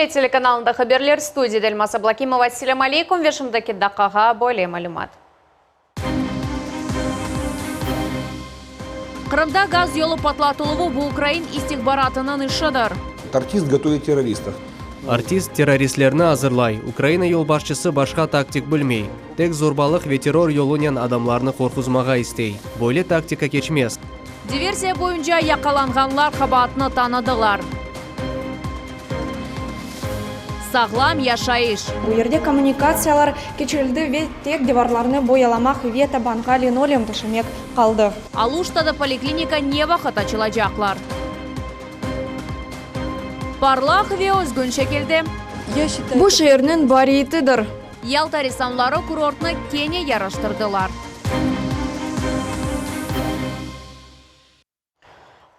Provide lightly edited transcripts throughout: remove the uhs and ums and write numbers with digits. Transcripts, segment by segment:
Millet telekanalında haberler, studiyada Elmaz Ablakimova. Selâm aleykum ve şimdiki daqqağa böyle malümat. Qırımda gaz yolu patlatıluvı bu ukrain istihbaratınıñ işidir. Artist gotovit terroristov. Artist terroristlerni azırlay, Ukraina yolbaşçısı başqa taktik bilmey. Tek zorbalıq ve terror yolunen adamlarnı qorquzmağa istey. Böyle taktika keçmez. Diversiya boyunca yaqalanğanlar qabaatını tanıdılar. Sağlam yaşayış. Bu yerde kommunikatsiyalar keçirildi ve tek divarlarnı boyalamaq ve tabanğa linoleum töşemek qaldı. Aluştada poliklinika ne vaqıt açılacaqlar? Parlaq ve özgün şekilde. Bu şeerniñ variyetidir. Yalta ressamları kurortnı kene yaraştırdılar.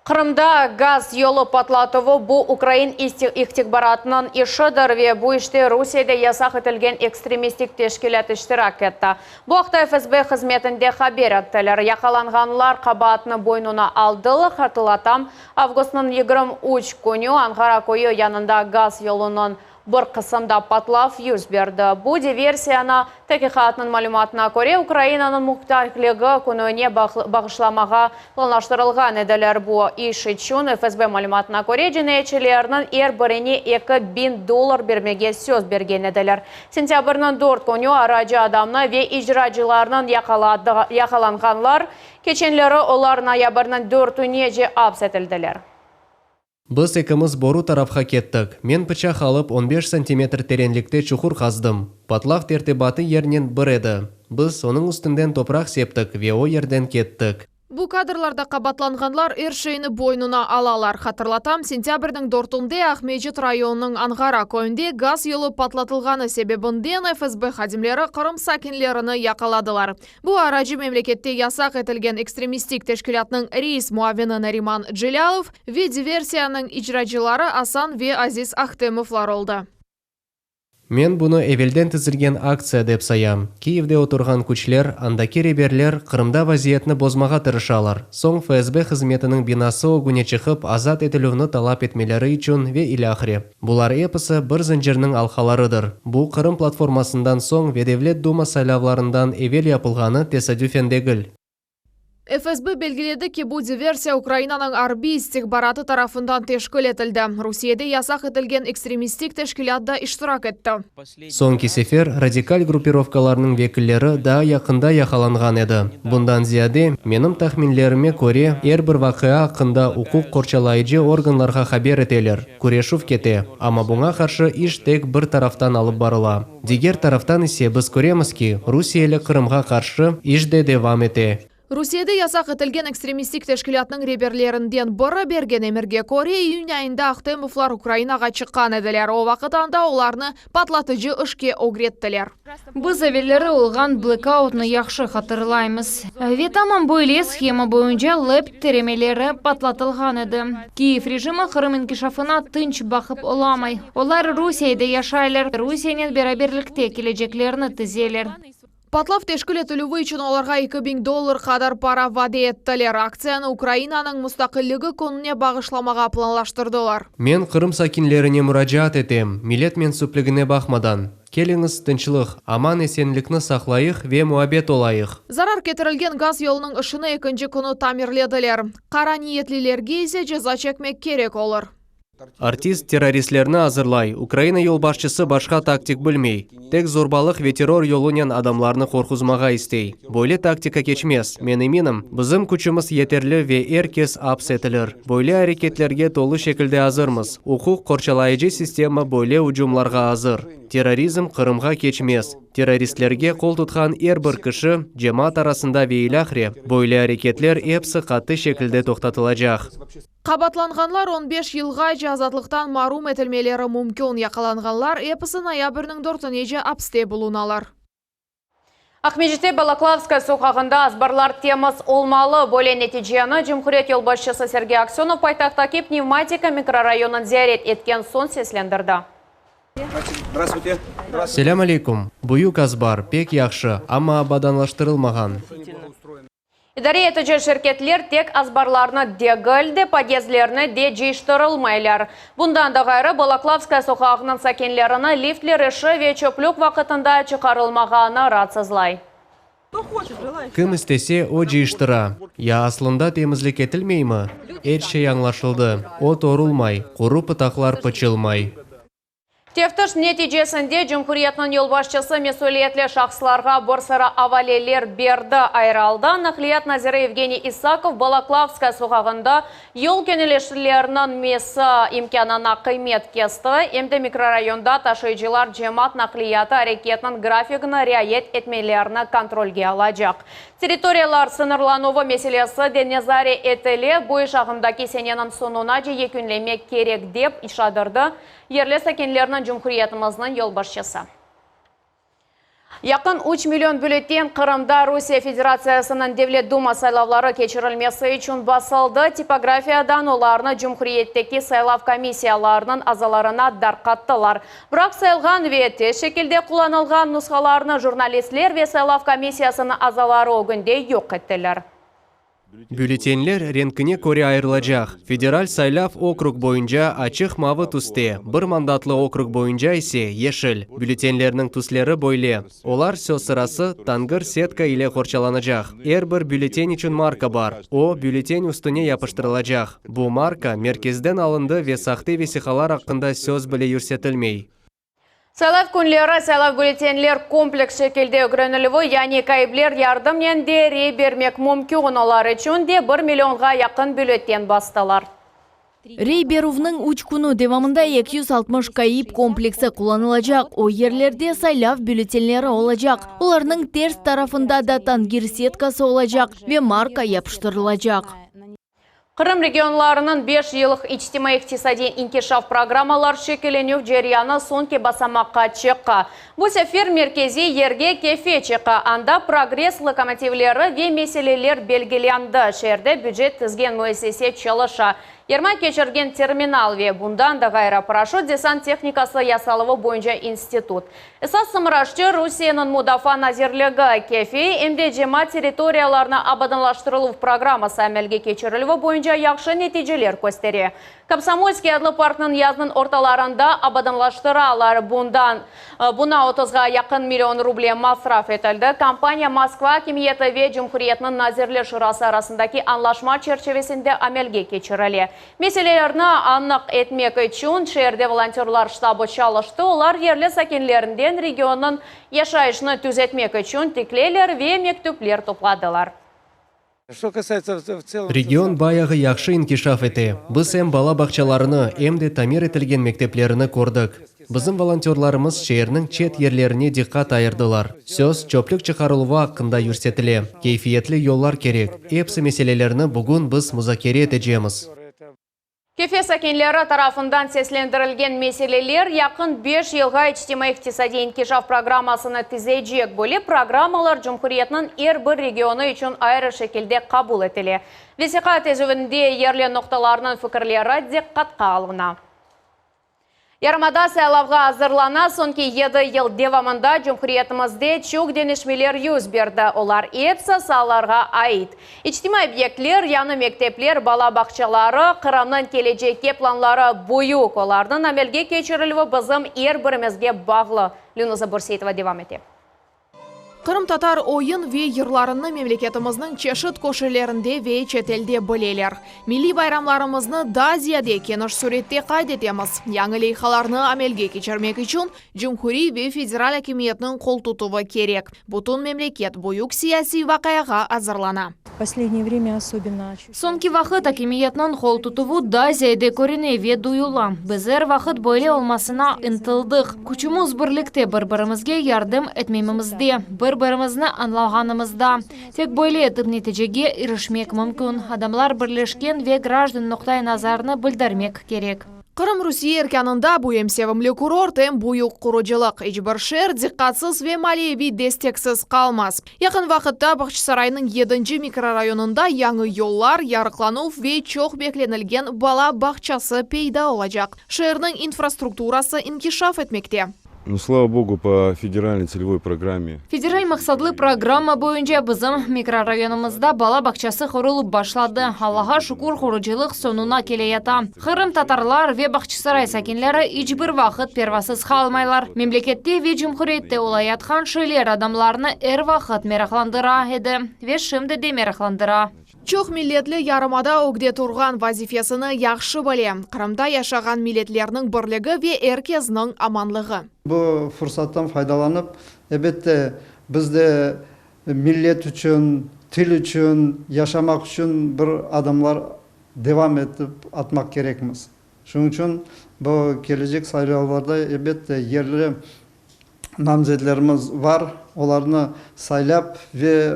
Qırımda gaz yolu patlatuvı bu ukrain istihbaratınıñ işidir ve bu işte Rusiyede yasaq etilgen ekstremistik teşkilât iştirak etti. Bu aqta FSB hızmetinde haber ettiler. Yaqalanğanlar qabaatnı boynuna aldılar, hatırlatam, avgustnıñ 23 künü Anğara köyü yanında gaz yolunıñ Bir qısımda patlav yüz berdi. Bu diversiyanı, taqiqatnıñ malümatına köre, Ukrainanıñ muhtarligi kününe bağışlamağa planlaştırılğan ediler. Bu iş içün, FSB malümatına köre, cinayetçilerniñ er birine 2000 dollar bermege söz bergen ediler. Sentâbrniñ 4 künü aracı adamnı ve icracılarnıñ yaqalanğanlar, keçenleri olar noyabrniñ dörtünece aps etildiler. Biz ekimiz boru tarafqa kettik. Men pıçaq alıp on beş santimetr terenlikte çuqur qazdım. Patlav tertibatı yernen bir edi. Biz onıñ üstünden topraq septik ve o yerden kettik. Bu kadrlarda qabaatlanğanlar er şeyni boynuna alalar. Hatırlatam, sentâbrniñ dörtünde Aqmescit rayonınıñ Anğara köyünde gaz yolu patlatılğanı sebebinden FSB hadimleri Qırım sakinlerini yaqaladılar. Bu aracı memlekette yasaq etilgen ekstremistik teşkilâtnıñ reis muavini Nariman Celâlov ve diversiyanıñ icracıları Asan ve Aziz Ahtemovlar oldı. Men bunı evelden tizilgen aktsiya dep sayam. Kiyevde oturğan küçler, andaki reberler Qırımda vaziyetni bozmağa tırışalar, soñ FSB hızmetiniñ binası ögüne çıqıp azat etilüvni talap etmeleri içün ve ilâhre. Bular episi bir zıncırnıñ alqalarıdır. Bu, Qırım platformasından soñ ve Devlet Duma saylavlarından evel yapılğanı tesadüfen degil. FSB belgiledi ki, bu diversiya Ukrainanıñ arbiy istihbaratı tarafından teşkil etildi. Rusiyede yasaq etilgen ekstremistik teşkilât da iştirak etti. Soñki sefer radikal gruppirovkalarnıñ vekilleri daa yaqında yaqalanğan edi. Bundan ziyade, menim tahminlerime köre, er bir vaqia aqqında uquq qorçalayıcı organlarğa haber eteler, küreşüv kete, amma buña qarşı iş tek bir taraftan alıp barıla. Diger taraftan ise biz köremiz ki, rusiyeli Qırımğa qarşı iş de devam ete. Rusiyede yasaq etilgen ekstremistik teşkilâtnıñ reberlerinden biri bergen emirge köre, iyün ayında Ahtemovlar Ukrainağa çıqqan ediler. O vaqıt anda olarnı patlatıcı işke ögrettiler. Biz evelleri olğan blekautnı yahşı hatırlaymız. Ve tamam böyle shema boyunca LEP tiremeleri patlatılğan edi. Kiyev rejimi Qırım inkişafına tınç baqıp olamay. Olar Rusiyede yaşaylar, Rusiyenen beraberlikte keleceklerini tizeler. Patlav teşkil etilüvi içün olarğa 2000 dollar qadar para vade ettiler. Aktsiyanı Ukrainanıñ mustaqilligi kününe bağışlamağa planlaştırdılar. Men Qırım sakinlerine muracaat etem, millet mensüpligine baqmadan, keliñiz tınçlıq, aman-esenlikni saqlayıq ve muabbet olayıq. Zarar ketirilgen gaz yolunıñ işini ekinci künü tamirlediler. Qara niyetlilerge ise ceza çekmek kerek olur. Artist terroristlerni azırlay, Ukraina yolbaşçısı başqa taktik bilmey. Tek zorbalıq ve terror yolunen adamlarnı qorquzmağa istey. Böyle taktika keçmez, men eminim, bizim küçümiz yeterli ve er kes aps etilir. Böyle areketlerge tolu şekilde azırmız, uquq qorçalayıcı sistema böyle ucumlarğa azır. Terrorizm Qırımğa keçmez. Terroristlerge qol tutqan er bir kişi, cemaat arasında ve ilâhre, böyle areketler episi qattı şekilde toqtatılacaq. Qabaatlanğanlar on beş yılğace azatlıqtan marum etilmeleri mümkün. Yaqalanğanlar episi noyabrniñ dörtünece apste bulunalar. Aqmescitte Balaklavskaya soqağında azbarlar temiz olmalı. Böyle neticeni cumhuriyet yolbaşçısı Sergey Aksönov paytahttaki Pnevmatika mikrorayonın ziyaret etken soñ seslendirdi. Selâm aleyküm. Büyük azbar, pek yahşı, amma abadanlaştırılmağan. İdare etici şirketler tek azbarlarnı degil de, podyezdlerni de cıyıştırılmaylar. Bundan da ğayrı, Balaklavskaya soqağınıñ sakinlerini liftler işi ve çöplük vaqıtında çıqarılmağanı raatsızlay. Kim istese, o cıyıştıra. Ya aslında temizlik etilmeymi? Er şey añlaşıldı, ot orulmay, quru pıtaqlar pıçılmay. Teftiş neticesinde cumhuriyetniñ yolbaşçısı mesüliyetli şahıslarğa bir sıra avaleler berdi. Ayrı alda, Naqliyat naziri Yevgeniy İsakov Balaklavskaya soqağında yol keñleştirleriniñ mesi imkânına qıymet kesti, em de mikrorayonda taşıyıcılar cemaat naqliyatı areketiniñ grafigini riayet etmelerini kontrolge alacaq. Territoriyalar sıñırlanuvı meselesi de nezare etile, bu iş ağımdaki seneniñ soñunace yekünlemek kerek, dep işadırdı Yerli sakinlerniñ cumhuriyetimizniñ yolbaşçısı. Yaqın üç million bülletten Qırımda Rusiye Federatsiyasınıñ Devlet Duma saylavları keçirilmesi içün basıldı. Tipografiyadan olarnı cumhuriyetteki saylav komissiyalarınıñ azalarına darqattılar. Biraq sayılğan ve tez şekilde qullanılğan nushalarnı jurnalistler ve saylav komissiyasınıñ azaları ögünde yoq ettiler. Bülletenler renkine köre ayırılacaq, federal saylav okrug boyunca açıq mavı tüste, bir mandatlı okrug boyunca ise, yeşil. Bülletenlerniñ tüsleri böyle. Olar, söz sırası, tangır setka ile qorçalanacaq. Er bir bülleten içün marka bar, o, bülleten üstüne yapıştırılacaq. Bu marka merkezden alındı ve sahte vesiqalar aqqında söz bile yürsetilmey. Saylav künleri saylav bülletenler kompleks şekilde ögrenilüvi, yani kaibler yardımnen de rey bermek mümkün, olar içün de bir millionğa yaqın bülletten bastılar. Rey berüvniñ üç künü devamında 260 kaib kompleksi qullanılacaq, o yerlerde saylav bülletenleri olacaq, olarnıñ ters tarafında da tangir setkası olacaq ve marka yapıştırılacaq. Qırım regionlarınıñ beş yıllıq içtimaiy-iqtisadiy inkişaf programmalar şekillenüv ceryanı soñki basamaqqa çıqa. Bu sefer merkeziy yerge Kefe çıqa, anda progress lokomotivleri ve meseleler belgilendi, şeerde bücet tizgen müessise çalışa, yermay keçirgen terminal ve, bundan da ğayrı, paraşüt-desant tehnikası yasaluvı boyunca institut. Esas sımarışçı Rusiyeniñ Mudafaa nazirligi, Kefe em de cemaat territoriyalarını abadanlaştırıluv programması amelge keçirilüvi boyunca yahşı neticeler köstere. Komsomolskiy adlı parknıñ yaznıñ ortalarında abadanlaştıralar, bundan buña otuzğa yaqın million ruble masraf etildi. Kampaniya Moskva akimiyeti ve cumhuriyetniñ Nazirler Şurası arasındaki añlaşma çerçivesinde amelge keçirile. Meselelerni anıq etmek içün şeerde volontörlar ştabı çalıştı, olar yerli sakinlerinden regionnıñ yaşayışını tüzetmek içün tikleyler ve mektüpler topladılar. Region bayağı yahşı inkişaf ete. Biz em bala bağçalarını, em de tamir etilgen mekteplerini kördik. Bizim volontörlarımız şeerniñ çet yerlerine diqqat ayırdılar. Söz, çöplük çıqarıluvı aqqında yürsetile. Keyfiyetli yollar kerek. Epsi meselelerni bugün biz muzakere etecemiz. Kefe sakinleri tarafından seslendirilgen meseleler yaqın beş yılğa içtimaiy-iqtisadiy inkişaf programmasını tizecek. Böyle programmalar cumhuriyetniñ er bir regionı içün ayrı şekilde qabul etile. Vesiqa tizüvinde yerli noqtalarnıñ fikirleri diqqatqa alına. Yarımada saylavğa azırlana. Soñki yedi yıl devamında cumhuriyetimizde çoq deñişmeler yüz berdi. Olar episi saalarğa ait. İçtimaiy obyektler, yañı mektepler, bala bağçaları, Qırımnıñ kelecekke planları büyük. Olarnıñ amelge keçirilüvi bizim er birimizge bağlı. Lünoza Börseitova devam ete. Qırımtatar oyun ve yırlarını memleketimizniñ çeşit köşelerinde ve çetelde bileler. Milliy bayramlarımıznı daa ziyade keniş sürette qayd etemiz. Yañı leyhalarnı amelge keçirmek içün cumhuriy ve federal akimiyetniñ qoltutuvı kerek. Bütün memleket büyük siyasiy vaqiağa azırlana. Soñki vaqıt akimiyetniñ qol tutuvı daa ziyade körüne ve duyula. Biz er vaqıt böyle olmasına ıntıldıq. Küçümiz birlikte bir-birimizge yardım etmemimizde, bir-birimizni añlağanımızda. Tek böyle etip neticege irişmek mümkün. Adamlar birleşken ve grajdan noqta-i nazarını bildirmek kerek. Qırım Rusiye erkânında bu em sevimli kurort, em büyük qurucılıq. İç bir şeer diqqatsız ve maliyeviy desteksiz qalmaz. Yaqın vaqıtta Bağçasaraynıñ yedinci mikrorayonında yañı yollar, yarıqlanuv ve çoq beklenilgen bala bağçası peyda olacaq. Şeerniñ infrastrukturası inkişaf etmekte. Nu, slava Bogu, po federalnıy tselevoy programme. Federal maqsatlı programma boyunca bizim mikrorayonımızda bala bağçası qurulıp başladı. Allağa şükür, qurucılıq soñuna keleyata. Qırımtatarlar ve Bağçasaray sakinleri iç bir vaqıt pervasız qalmaylar. Memlekette ve cumhuriyette olayatqan şeyler adamlarnı er vaqıt meraqlandıra edi ve şimdi de meraqlandıra. Çoq milletli yarımada ögde turğan vazifesini yahşı bile, Qırımda yaşağan milletlerniñ birligi ve er kesniñ amanlığı. Bu fursattan faydalanıp, elbette, biz de millet içün, til içün, yaşamaq içün bir adımlar devam etip atmaq kerekmiz. Şunıñ içün bu kelecek saylavlarda, elbette, yerli namzetlerimiz var, olarnı saylap ve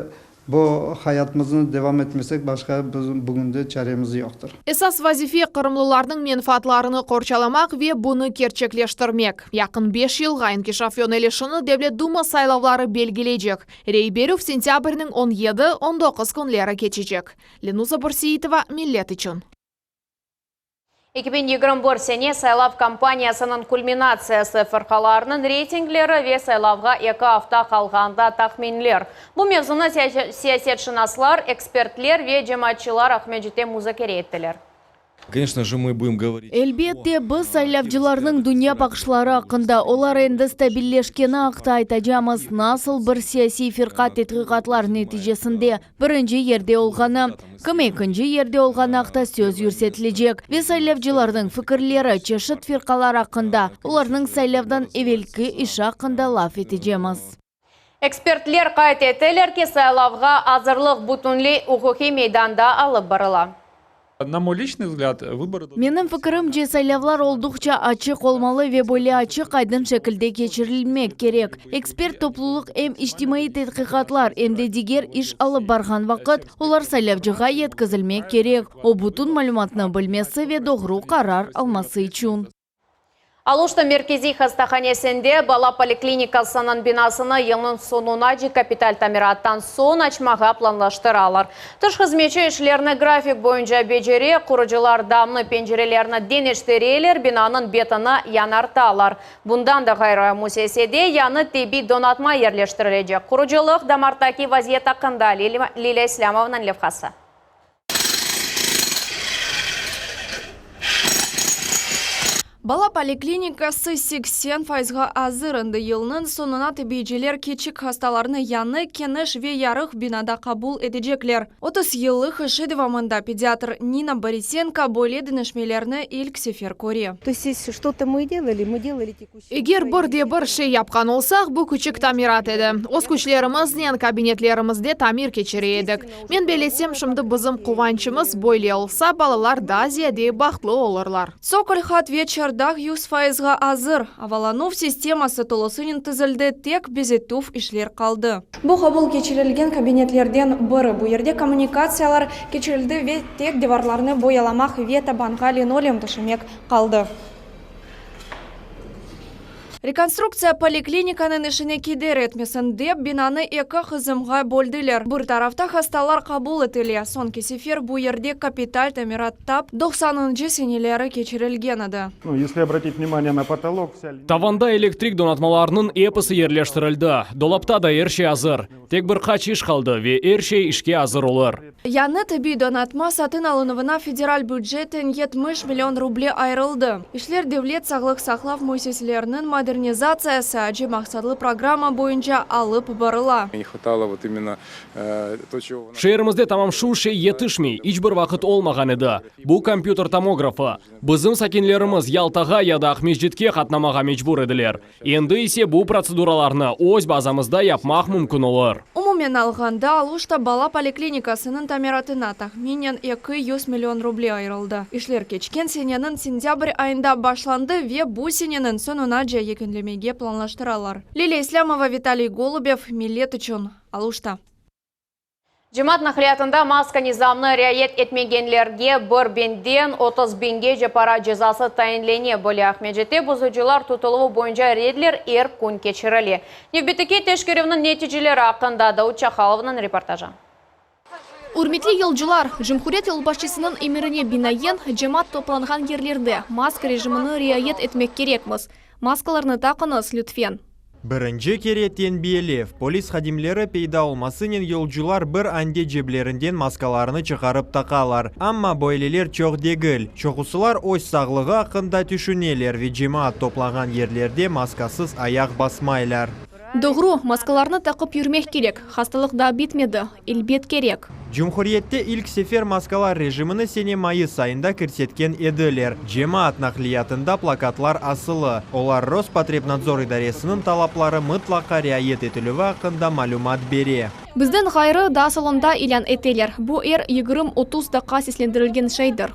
bu hayatımıznı devam etmesek, başqa bizim bugünde çaremiz yoqtır. Esas vazife, qırımlılarnıñ menfaatlarını qorçalamaq ve bunı kerçekleştirmek. Yaqın beş yılğa inkişaf yönelişini Devlet Duma saylavları belgileycek. Rey berüv sentâbrniñ on yedi, on doquz künleri keçecek. Lenuza Börseitova, Millet içün. 2021 sene saylav kampaniyasınıñ kulminatsiyası, fırqalarnıñ reytingleri ve saylavğa eki afta qalğanda tahminler. Bu mevzunı siyasetşınaslar, ekspertler ve cemaatçılar Aqmescitte muzakere ettiler. Koneçno je, mı budem govorit Elbette, biz saylavcılarnıñ dünya baqışları aqqında, olar endi stabilleşkeni aqta aytacamız, nasıl bir siyasiy firqa tedqiqatlar neticesinde birinci yerde olğanı, Kim ekinci yerde olğanı aqta söz yürsetilecek ve saylavcılarnıñ fikirleri, çeşit firqalar aqqında, olarnıñ saylavdan evelki işi aqqında laf etecemiz. Ekspertler qayd eteler ki, saylavğa azırlıq bütünley uquqiy meydanda alıp barıla. Na moy liçnıy vzglâd, vıborı. Menim fikirimce, saylavlar olduqça açıq olmalı ve böyle açıq-aydın şekilde keçirilmek kerek. Ekspert toplulıq em içtimaiy tedqiqatlar, em de diger iş alıp barğan vaqıt, olar saylavcığa yetkizilmek kerek, o bütün malümatnı bilmesi ve doğru qarar alması içün. Aluşta merkeziy hastahanesinde bala poliklinikasınıñ binasını yılnıñ soñunace kapital tamirattan soñ açmağa planlaştıralar. Tış hızmetçi işlerni grafik boyunca becere, qurucılar damnı, pencerelerni deñiştireler, binanıñ betini yañartalar. Bundan da ğayrı, müessisede yañı tibbiy donatma yerleştirilecek. Qurucılıq damarttaki vaziyet aqqında Lilâ İslâmovanıñ levhası. Bala poliklinikası 80 fayızğa azır. Endi yılnıñ soñuna tibbiyciler kiçik hastalarnı yañı, keniş ve yarıq binada qabul etecekler. 30 yıllıq işi devamında pediatr Nina Borisenko böyle deñişmelerni ilk sefer köre. Eger bir de bir şey yapqan olsaq, bu küçük tamirat edi. Öz küçlerimiznen kabinetlerimizde tamir keçire edik. Men bellesem, şimdi bizim quvançımız böyle olsa, balalar daa ziyade bahtlı olurlar. Tsokol hat ve çardaq yüz fayızğa azır. Avalanuv sisteması tolusınen tizildi, tek bezetüv işler qaldı. Bu qabul keçirilgen kabinetlerden biri. Bu yerde kommunikatsiyalar keçirildi ve tek divarlarnı boyalamaq ve tabanğa linoleum töşemek qaldı. Rekonstruktsiya poliklinikanıñ işine keder etmesin dep, binanı eki qısımğa böldiler. Bir tarafta hastalar qabul etile. Soñki sefer bu yerde kapital tamirat tap doqsanıncı seneleri keçirilgen edi. Tavanda elektrik donatmalarınıñ episi yerleştirildi. Dolapta da er şey azır. Tek bir qaç iş qaldı ve er şey işke azır olur. Yañı tibbiy donatma satın alınuvına federal bücetten 70 million ruble ayırıldı. İşler devlet sağlıq saqlav müessiseleriniñ modernizatsiyası acı maqsatlı programma boyunca alıp barıla. Şeerimizde tamam şu şey yetişmey, iç bir vaqıt olmağan edi. Bu kompyuter tomografı. Bizim sakinlerimiz Yaltağa ya da Aqmescitke qatnamağa mecbur ediler. Endi ise bu protseduralarnı öz bazamızda yapmaq mümkün olur. Umumen alğanda, Aluşta bala poliklinikasınıñ tamiratına tahminen 200 million ruble ayırıldı. İşler keçken seneniñ sentâbr ayında başlandı ve bu seneniñ soñunace yekünlemege planlaştıralar. Lilâ İslâmova, Vitaliy Golubev, Millet içün, Aluşta. Cemaat naqliyatında maska nizamını riayet etmegenlerge bir biñden 30 biñgece para cezası tayinlene bile. Aqmescitte bozucılar tutuluvı boyunca reydler er kün keçirile. Nevbetteki teşkerüvniñ neticeleri aqqında Davut Çahalovnıñ reportajı. Ürmetli yolcular, cumhuriyet yolbaşçısınıñ emirine binaen, cemaat toplanğan yerlerde maska rejimini riayet etmek kerekmiz. Maskalarnı taqıñız, lütfen. Birinci kere tenbiyelev, polis hadimleri peyda olmasınen yolcular bir ande ceblerinden maskalarını çıqarıp taqalar. Amma böyleler çoq degil. Çoqusılar öz sağlığı aqqında tüşüneler ve cemaat toplanğan yerlerde maskasız ayaq basmaylar. Doğru, maskalarnı taqıp yürmek kerek, hastalıq daa bitmedi, elbet kerek. Cumhuriyette ilk sefer maskalar rejimini sene mayıs ayında kirsetken ediler. Cemaat naqliyatında plakatlar asılı, olar Rospotrebnadzor idaresiniñ talapları mıtlaqa riayet etilüvi aqqında malümat bere. Bizden ğayrı, daa salonda ilân eteler. Bu er 20, 30 daqqa seslendirilgen şeydir.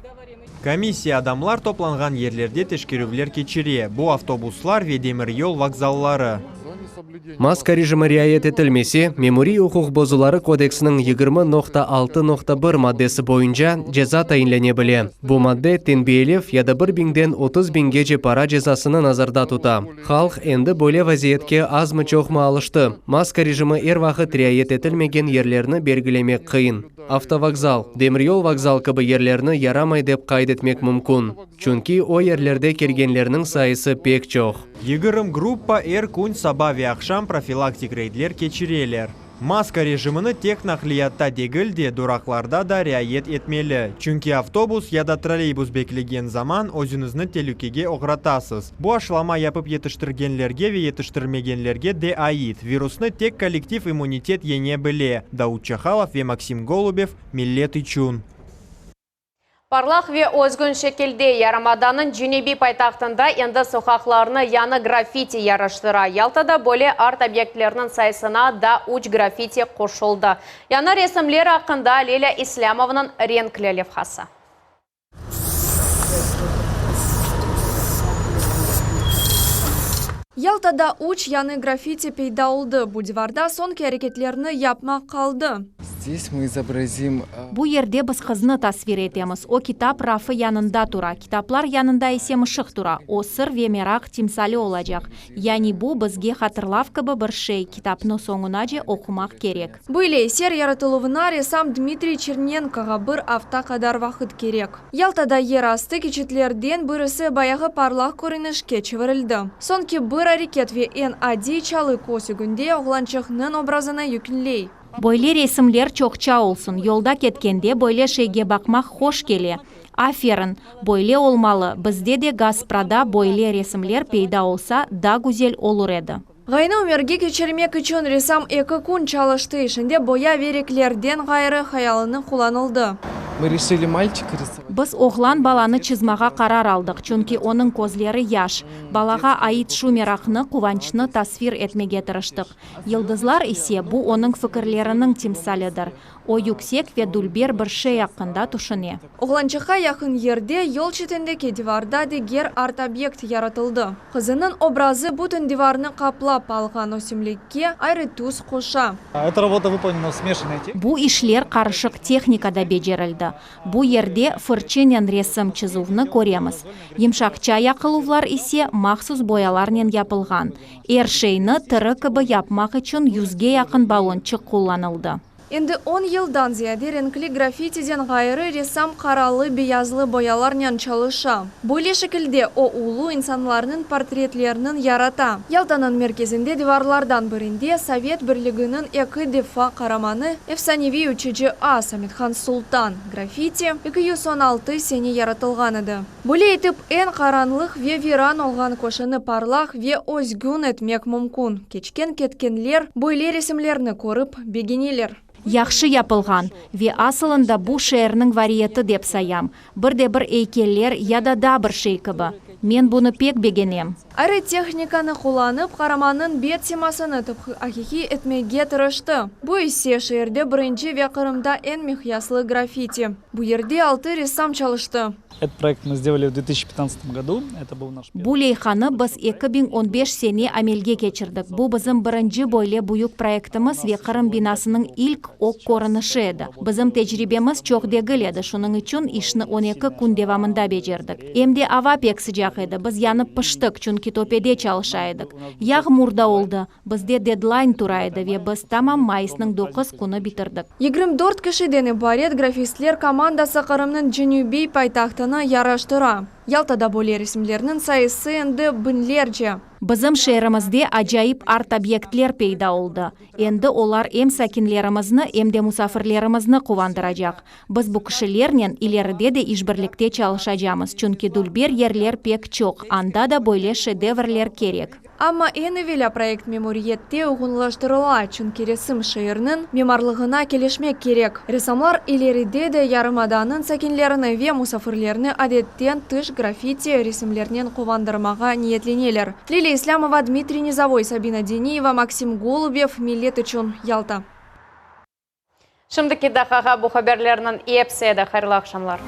Komissiya adamlar toplanğan yerlerde teşkerüvler keçire, bu avtobuslar ve demiryol vokzalları. Maska rejimi riayet etilmese, Memuriy uquq bozuları kodeksiniñ 20.6.1 maddesi boyunca ceza tayinlene bile. Bu madde tenbiyelev ya da bir biñden 30 biñgece para cezasını nazarda tuta. Halq endi böyle vaziyetke azmı-çoqmı alıştı. Maska rejimi er vaqıt riayet etilmegen yerlerni belgilemek qıyın. Avtovokzal, demiryol vokzal kibi yerlerni yaramay dep qayd etmek mümkün, çünki o yerlerde kelgenlerniñ sayısı pek çoq. 20 gruppa er kün saba ve aqşam profilaktik reydler keçireler. Maska rejimini tek naqliyatta degil de, duraqlarda da riayet etmeli. Çünki avtobus ya da trolleybus beklegen zaman özüñizni telükege oğratasız. Bu aşılama yapıp yetiştirgenlerge ve yetiştirmegenlerge de ait. Virusnı tek kollektiv immunitet yeñe bile. Daud Çahalov ve Maksim Golubev, Millet içün. Parlaq ve özgün şekilde yarımadanıñ cenübiy paytahtında endi soqaqlarnı yañı graffiti yaraştıra. Yaltada böyle art-obyektlerniñ sayısına daa üç graffiti qoşuldı. Yañı resimler aqqında Lilâ İslâmovanıñ renkli levhası. Yaltada üç yañı graffiti peyda oldı. Bu divarda soñki areketlerni yapmaq qaldı. Здесь мы изобразим. Bu yerde biz qıznı tasvir etemiz. O, kitap rafı yanında tura, kitaplar yanında ise mışıq tura. O, sır ve meraq timsali olacaq. Yani bu, bizge hatırlav kibi bir şey, kitapnı soñunace oqumaq kerek. Böyle eser yaratıluvına ressam Dmitriy Çernenkoğa bir afta qadar vaqıt kerek. Yaltada yerastı keçitlerden birisi bayağı parlaq körünişke çevirildi. Soñki bir areket ve eñ adiy çalı köz ögünde oğlançıqnıñ obrazını yekünley. Böyle resimler çoqça olsun, yolda ketkende böyle şeyge baqmaq hoş kele. Aferin! Böyle olmalı, bizde de Gasprada böyle resimler peyda olsa, daa güzel olur edi. Ğayeni ömürge keçirmek içün ressam eki kün çalıştı, işinde boya ve renklerden ğayrı hayalını qullanıldı. Мы решили мальчика рисовать. Biz oğlan balanı çızmağa qarar aldıq, çünki onıñ közleri yaş. Balağa ait şu meraqnı, quvançnı tasvir etmege tırıştıq. Yıldızlar ise, bu onıñ fikirleriniñ timsalidir. O, yüksek ve dülber bir şey aqqında tüşüne. Oğlançıqqa yaqın yerde, yol çetindeki divarda diger art-obyekt yaratıldı. Qızınıñ obrazı bütün divarnı qaplap alğan ösümlikke ayrı tüs qoşa. Эта работа выполнена в смешанной технике. Bu işler qarışıq tehnikada becerildi. Bu yerde fırçınen resim çızuvnı köremiz. Yımşaqça yaqıluvlar ise mahsus boyalarnen yapılğan. Er şeyni tiri kibi yapmaq içün yüzge yaqın ballonçıq qullanıldı. Endi on yıldan ziyade renkli graffitiden ğayrı ressam qaralı-beyazlı boyalarnen çalışa. Böyle şekilde o ulu insanlarnıñ portretlerini yarata. Yaltanıñ merkezinde divarlardan birinde Sovet Birliginiñ eki defa qaramanı, efsaneviy uçucı as Amethan Sultan graffiti 216 sene yaratılğan edi. Böyle etip eñ qaranlıq ve viran olğan köşeni parlaq ve özgün etmek mümkün. Keçken ketkenler böyle resimlerni körip begeneler. Yahşı yapılğan ve asılında bu şeerniñ variyeti dep sayam. Bir de bir eykeller ya da daa bir şey kibi. Men bunı pek begenem. Ayrı tehnikanı qullanıp, qaramannıñ bet simasını tıpqı aqiqiy etmege tırıştı. Bu ise şeerde birinci ve Qırımda eñ miqyaslı graffiti. Bu yerde altı ressam çalıştı. Этот проект мы сделали в 2015 году. Это был наш Bu leyhanı biz 2015 sene amelge keçirdik. Bu bizim birinci böyle büyük proyektimiz ve Qırım binasınıñ ilk ög körünişi edi. Bizim tecribemiz çoq degil edi, şunıñ içün işni 12 kün devamında becerdik. Em de ava pek sıcaq. sıcaq edi, biz yanıp piştik, çünki töpede çalışa edik. Yağmur da oldı, bizde dedlayn tura edi ve biz tamam mayısnıñ doquz künü bitirdik. 24 kişiden ibaret grafistler komandası Qırımnıñ cenübiy paytahtını yaraştıra. Yaltada böyle resimlerniñ sayısı endi biñlerce. Bizim şeerimizde acayip art-obyektler peyda oldı. Endi olar em sakinlerimizni, em de musafirlerimizni quvandıracaq. Biz bu kişilernen ileride de işbirlikte çalışacamız, çünki dülber yerler pek çoq, anda da böyle şedevrler kerek. Amma eñ evelâ proyekt memuriyette uyğunlaştırıla, çünki resim şeerniñ mimarlığına kelişmek kerek. Ressamlar ileride de yarımadanıñ sakinlerini ve musafirlerini adetten tış graffiti resimlernen quvandırmağa niyetleneler. Liliya İslâmova, Dmitriy Nizovoy, Sabina Deniyeva, Maksim Golubev, Millet içün, Yalta. Şimdiki daqqağa bu haberlerniñ episi edi. Hayırlı aqşamlar.